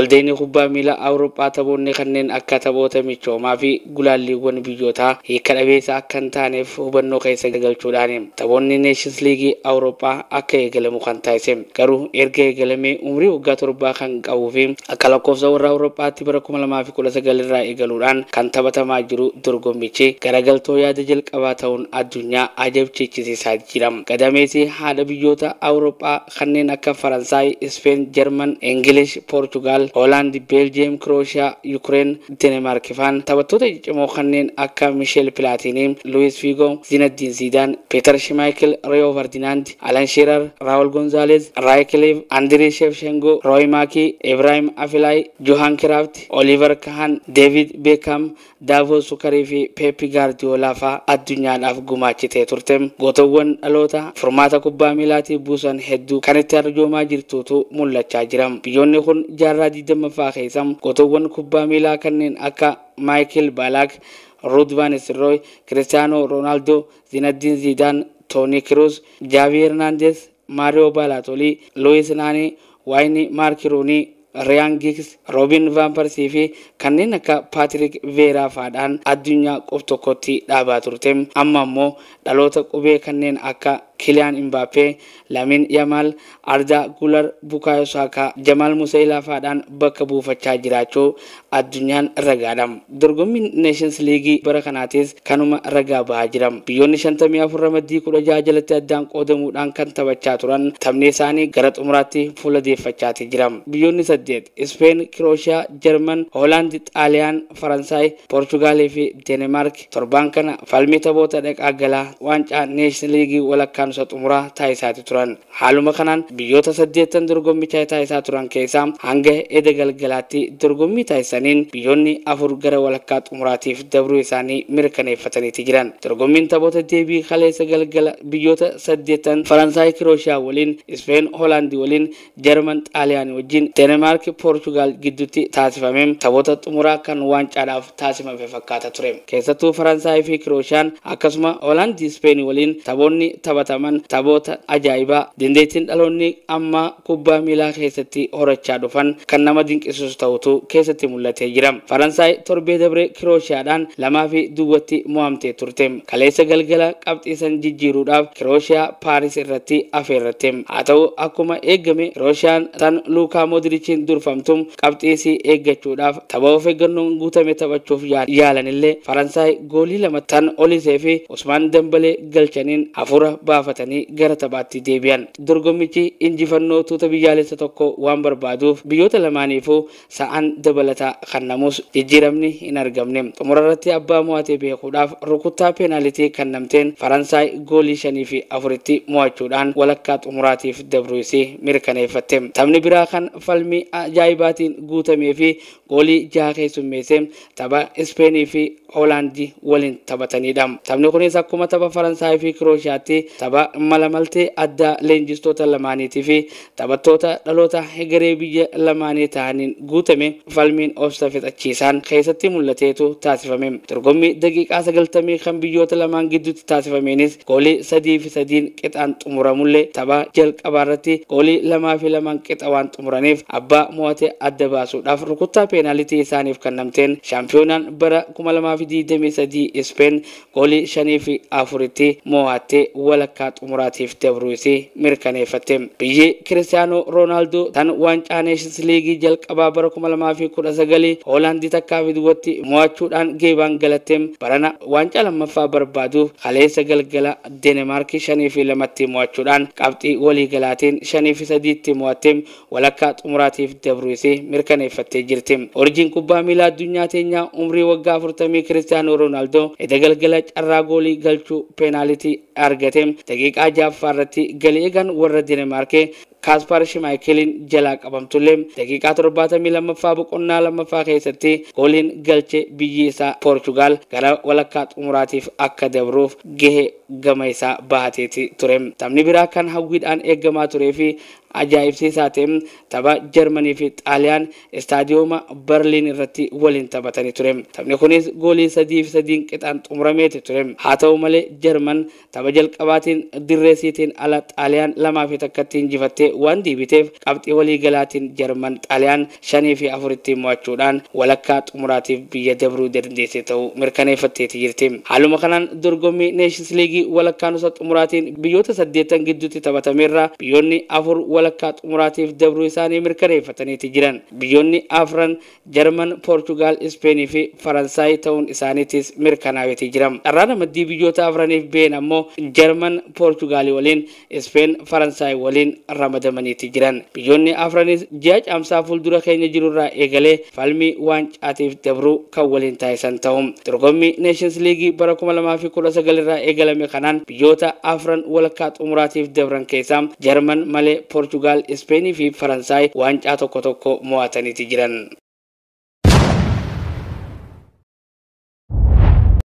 Waldeenii kubbaa miilaa Awurooppaa taphoonni kanneen akka taphoota michoomaa fi gulaalliiwwan biyyootaa hiika dhabeessa akka hin taaneef hubannoo keessa galchuudhaan taphoonni Neeshins Liigii Awurooppaa akka eegalamu kan taasise. Garuu erga eegalamee umrii waggaa 7 kan qabuu fi akka lakkoofsa warra Awurooppaatti bara 2019 irraa eegaluudhaan kan taphatamaa jiru dorgommichi garagaltoo yaada jalqabaa ta'uun addunyaa ajabchiisisaa jira. Gadameessi haadha biyyoota Awurooppaa kanneen akka Faransaay, Ispeen, Jarman, Ingilish, Poorchugaal, Hoolaand, Beeljiyeem, Kirooshiyaa, Yukireen, Deenmaark faan taphattoota ciccimoo kanneen akka Misheel Pilaatinii, Luwis Fiigoo, Zinaddiin Zidaan, Peeter Shimaayikil, Riyoo Ferdinaand, Alan Sheerar, Raawul Gonzaaleez, Raayikiliif, Andirii Shevchenko, Rooy Maakii, Ibraahim Afilaay, Johan Kiraaft, Oliver Kahan, Deevid Beekam, Daavoo Sukarii fi Peepi Gaardiyoolaa fa'aa addunyaadhaaf gumaachitee turte. Gootawwan dhaloota furmaata kubbaa miilaatii buusan hedduu kan itti arjoomaa jirtutu mul'achaa jira. Biyyoonni kun jaarraa 20ffaa keessa gootawwan kubbaa miilaa kanneen akka Maayikil Baalaak, Ruud Van Nistelrooy, Kiristiyaanoo Roonaaldoo, Zinaddiin Zidaan, Tooni Kiruus, Jaavi Hernaandes, Maariyoo Baalaatolii, Luwis Naanii, Waayini Maarki Ruunii, Riyaan Giggs, Roobin Van Persii fi kanneen akka Paatrik Veeraa fa'aadhaan addunyaa qof tokkotti dhaabaa turte. Amma immoo dhaloota qubee kanneen akka Kiliyaan Imbaappee, Lamin Yamaal, Ardaa Gular, Bukaayo Saakaa, Jamaal Museelaa fa'aadhaan bakka buufachaa jiraachuu addunyaan ragaadha. Dorgommiin Neeshins Liigii bara kanaatis kanuma ragaa bahaa jira. Biyyoonni 54 ramaddii 16 jalatti addaan qoodamuudhaan kan taphachaa turan taphni isaanii gara xumuraatti fuula deeffachaati jira. Biyyoonni 8 Ispeen, Kirooshiyaa, Jarman, Hoolaand, Xaaliyaan, Faransaay, Poorchugaalii fi Deenmaark torbaan kana falmii taphoota dhaqaa galaa waancaa Neeshins Liigii walakkaan xumuraa taasisaati turan. Haaluma kanaan biyyoota 8 dorgommicha taasisaa turan keessaa hanga eda galgalaatti dorgommii taasisaniin biyyoonni 4 gara walakkaa xumuraatiif dabruu isaanii mirkaneeffataniiti jiran. Dorgommiin taphoota deebii kaleessa galgala biyyoota 8 Faransaay, Kirooshiyaa waliin, Ispeen, Hoolaandii waliin, Jarman, Xaaliyaanii wajjin, Deenmaark, Poorchugaal gidduutti taasifame taphoota xumuraa kan waancaadhaaf taasifame fakkaata ture. Keessattuu Faransaay fi Kirooshiyaan akkasuma Hoolaandii, Ispeenii waliin taphoonni taphataman taphoota ajaa'ibaa dandeettiin dhaloonni amma kubbaa miilaa keessatti horachaa dhufan kan nama dinqisiisu ta'utu keessatti mul'atee jira. Faransaay torbee dabree Kirooshiyaadhaan 2-0 mo'amtee turte. Kaleessa galgala qabxiisan jijjiiruudhaaf Kirooshiyaa Paaris irratti afeerratte. Haa ta'u akkuma eegame Kirooshiyaan tan Luukaa Moodirichiin durfamtu qabxiisii eeggachuudhaaf tapha of eeggannoon guutame taphachuuf yaalanillee Faransaay goolii 2 tan Olisee fi Usmaan Dambalee galchaniin hafuura baafatanii gara taphaatti deebi'an. Dorgommichi injifannoo tuuta biyyaalessa tokko waan barbaaduuf biyyoota lamaaniifuu sa'aan dabalataa kennamus jijjiiramni hin argamne. Xumura irratti abbaa mo'atee beekuudhaaf rukuttaa peenaalitii kennamteen Faransaay goolii 5-4 mo'achuudhaan walakkaa xumuraatiif dabruu isii mirkaneeffatte. Taphni biraa kan falmii ajaa'ibaatiin guutamee fi goolii 6 keessummeesse tapha Ispeenii fi Hoolaandii waliin taphatanidha. Taphni kunis akkuma tapha Faransaay fi Kirooshiyaatti tapha malamaltee addaa leenjistoota lamaaniitii fi taphattoota dhaloota hegeree biyya lamaanii ta'aniin guutame falmiin obsa fixachiisaan keessatti mul'ateetu taasifame. Dorgommii daqiiqaa 90 kan biyyoota lamaan gidduutti taasifameenis goolii 3-3 qixaan xumuramullee tapha jalqabaarratti goolii 2-2 qixa waan xumuraniif abbaa mo'ate adda baasuudhaaf rukuttaa peenaalitii isaaniif kennamteen shaampiyoonaan bara 2023 Ispeen goolii 5-4 mo'attee walakkaa xumuraatiif dabruu isii mirkaneeffatte. Biyyi Kiristiyaanoo Roonaaldoo tan waancaa Neeshins Liigii jalqabaa bara 2019 Hoolaandii takkaa fi duwwatti mo'achuudhaan geebaan galatte barana waancaa lammaffaa barbaaduuf kaleessa galgala Deenmaark 5-2 mo'achuudhaan qabxii waliigalaatiin 5-3 mo'atte walakkaa xumuraatiif dabruu isii mirkaneeffattee jirti. Orjiin kubbaa miilaa addunyaa teenyaa umrii waggaa 40 Kiristiyaanoo Roonaaldoo eda galgala carraa goolii galchuu peenaalitii argate daqiiqaa 6ffaa irratti galii eegan warra Deenmaark Kaaspar Shimaayikiliin jalaa qabamtullee daqiiqaa 72ffaa boqonnaa lammaffaa keessatti gooliin galche biyyi isaa Poorchugaal gara walakkaa xumuraatiif akka dabruuf gahee gama isaa bahateeti ture. Taphni biraa kan hawwiidhaan eegamaa turee fi ajaa'ibsiisaa ta'e tapha Jarmanii fi Xaaliyaan istaadiyooma Berliin irratti waliin taphatanii ture. Taphni kunis goolii 3-3 qixaan xumurameeti ture. Haa ta'u malee Jarman tapha jalqabaatiin dirree siitiin ala Xaaliyaan 2-1 injifattee waan deebiteef qabxii walii galaatiin Jarman Xaaliyaan 5-4 mo'achuudhaan walakkaa xumuraatiif biyya dabruu dandeesse ta'uu mirkaneeffatteeti jirti. Haaluma kanaan dorgommii Neeshins Liigii walakkaa nusa xumuraatiin biyyoota 8 gidduutti taphatameerra biyyoonni 4 walakkaa xumuraatiif dabruu isaanii mirkaneeffataniiti jiran. Biyyoonni afran Jarman, Poorchugaal, Ispeenii fi Faransaay ta'uun isaaniitis mirkanaa'eeti jira. Carraa ramaddii biyyoota afraniif ba'een ammoo Jarman, Poorchugaalii waliin, Ispeen, Faransaay waliin ramadamaniiti jiran. Biyyoonni afranis ji'a caamsaa fuuldura keenya jirurraa eegalee falmii waancaatiif dabruu kan waliin taasisan ta'u. Dorgommii Neeshins Liigii bara 2019 irraa eegalame kanaan biyyoota afran walakkaa xumuraatiif dabran keessaa Jarman malee Poorchugaal, Ispeenii fi Faransaay waancaa tokko tokko mo'ataniiti jiran.